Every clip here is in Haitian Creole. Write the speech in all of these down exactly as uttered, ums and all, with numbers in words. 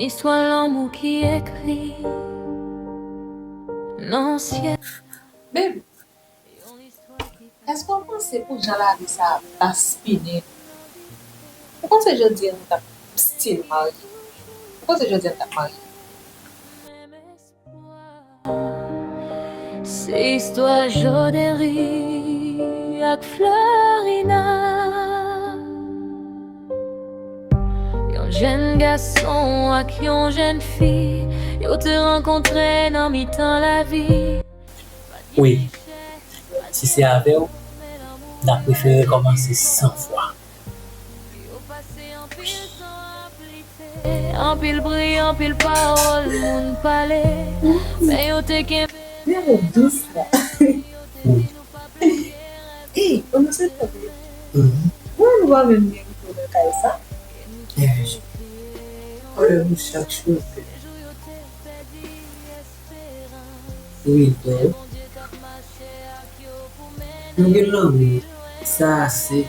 Istwa lanmou ki ekri nan syèl. Baby, èske w panse pou jan lavi sa a paspinen nou, ou panse jodi a nou t ap still marye? Ou panse jodi a nou t ap marye? Se istwa Joderi ak Florina. Yon jèn gason ak yon jèn fi, yo te rankontre nan mitan lavi. Wi, si se avè w, m ta prefere kòmanse san fwa. Anpil bri, anpil pawòl moun pale, men yo te kenbe. Gade dous la. Ey, kòman se tande? Mwen nou pa menm gen rido nan kay sa. Kòlè nou chak chwazi. Rido. Nou gen lanmou, sa ase.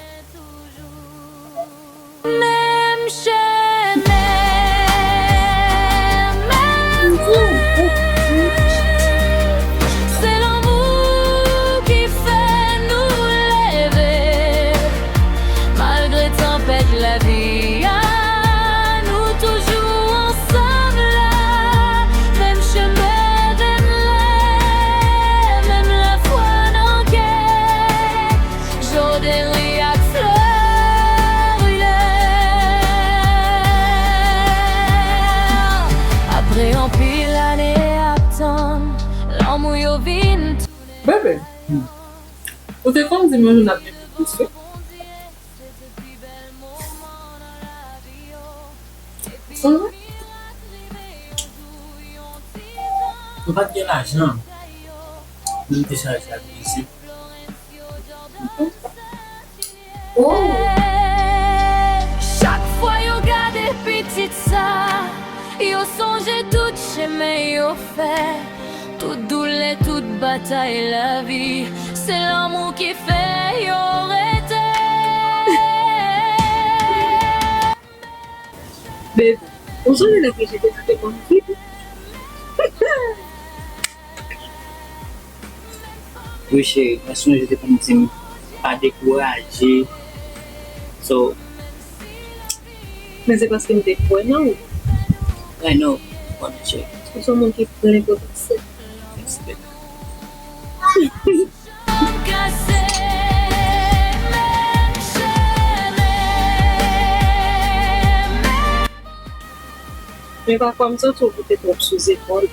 Menm chemen, menm wout. Se lanmou ki fè nou leve. Malgre tanpèt lavi a, nou toujou ansanm la. Menm chemen, menm lè, menm lafwa nan kè. Joderi ak Florina. Apre anpil ane ap tann, lanmou yo vin tounen. Bebe, ou te konn di m yon jou n ap gen pitit wi. Sonje? M pa t gen lajan pou m te chaje ak vizit. Chak fwa yo gade pitit sa, yo sonje tout chemen yo fè, tout doulè, tout batay lavi. Se lanmou ki fè yo rete. Baby, ou sonje lè ke Jide te konn di m? Wi cheri, mwen sonje te konn di m pa dekouraje. So, Men se paske m te kwè nan ou. I know, mwen cheri. Ou se yon moun ki plen potansyèl. Respè. Kase menm chemen. Men pafwa m santi w pote twòp sou zepòl.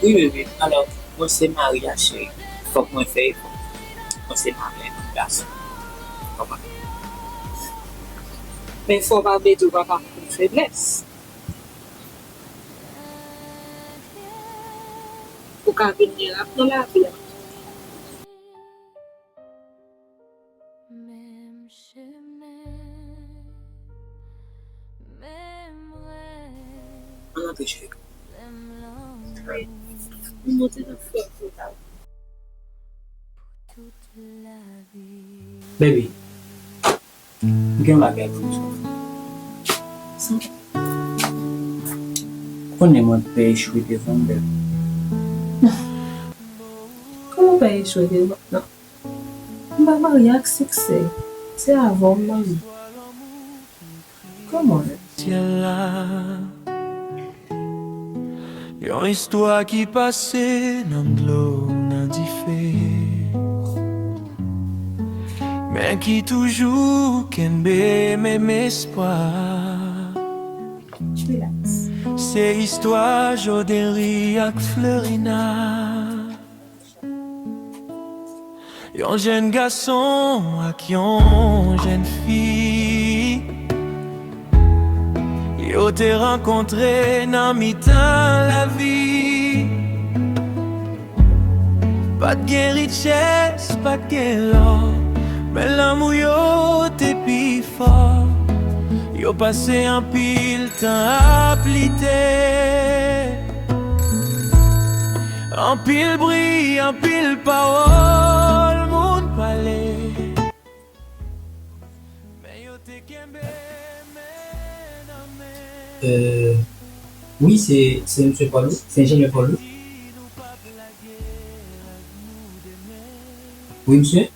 Wi bebe, alò mwen se mari a cheri, fòk mwen fè efò. Mwen se mari a yon gason. Konprann? Men fò w pa vle di w pa ka montre feblès. Ou ka vin gen rap nan lavi a. Menm chemen, menm rèv, Ann antre cheri. menm lanmou Wi. M monte nan fwè pou ta. tout lavi. Baby, m gen yon bagay pou m di w. Ou konnen mwen pè echwe devan w, baby. Kòman pè echwe devan? Non. M pa marye ak siksè. Se avè w m marye. Kòman menm? Syèl la. Yon istwa ki pase nan dlo, nan dife. Men ki toujou kenbe menm espwa. Relax. Se istwa Joderi ak Florina. Yon jèn gason ak yon jèn fi. Yo te rankontre nan mitan lavi. Pa t gen richès, pa t gen lò, men lanmou yo te pi fò. Yo pase anpil tan ap lite. Anpil bri, anpil pawòl moun pale. Men yo te kenbe men Euh, wi, se, se Mesye Paul, wi. Se Enjenyè Paul, wi. Wi, mesye.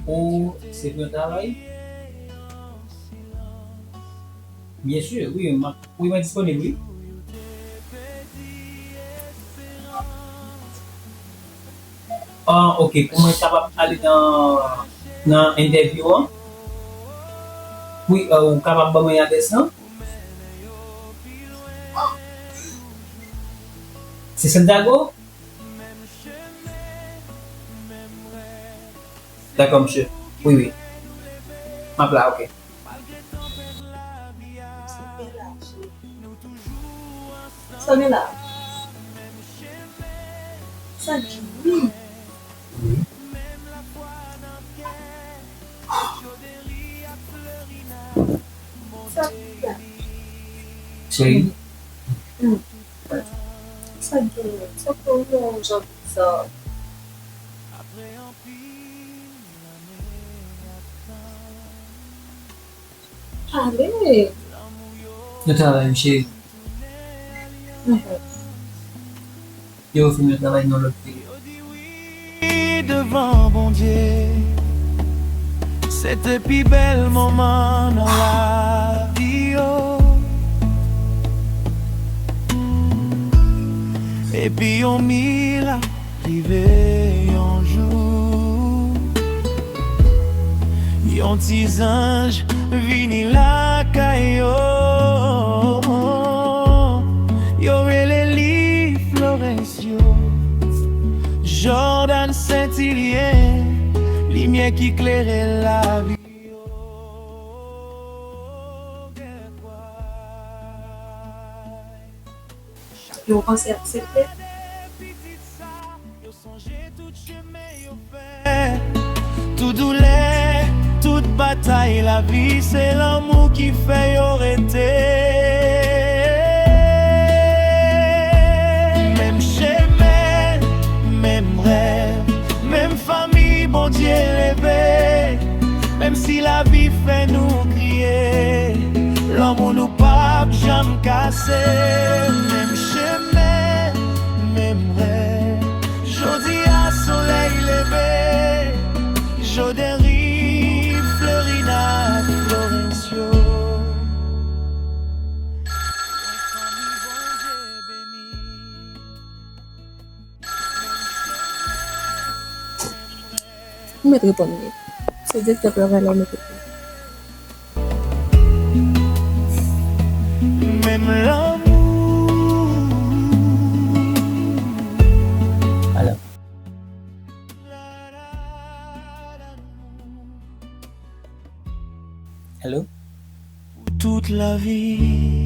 Ou se pou yon travay? Byen si, wi, m ap, wi, mwen disponib, wi. Ah, ok, pou mwen kapab ale nan, nan entèvyou an? Wi, euh, ou kapab ban mwen adrès lan? Se Santiago? Dakò, mesye. Wi, wi. M ap la, ok. Sa gen la? Sa gen, wi. Wi. Sa gen la? Cheri. Hmm. Sa gen, sa fè yon jan biza. Pale. Nou travay, m cheri. Mhm. Yo ofri m yon travay nan lòt peyi. Devan Bondye, se te pi bèl moman nan lavi yo. Epi yon mirak rive yon jou. Yon ti zanj vini lakay yo. Yo rele li Florencio. Jordan Saint-Ilien, limyè ki klere lavi yo. Yo panse aksepte? Tout doulè, tout batay lavi, se lanmou ki fè yo rete. Menm chemen, menm rèv, menm fanmi Bondye leve. Menm si lavi fè nou kriye, lanmou nou p ap janm kase. Menm chemen, menm rèv. Jodi a solèy leve, Jodery, Florina, Florencio. Yon fanmi Bondye beni. Ou mèt reponn li. Se direktè travay la ou mèt reponn. Menm lanmou. Alo. Alo. Pou tout lavi.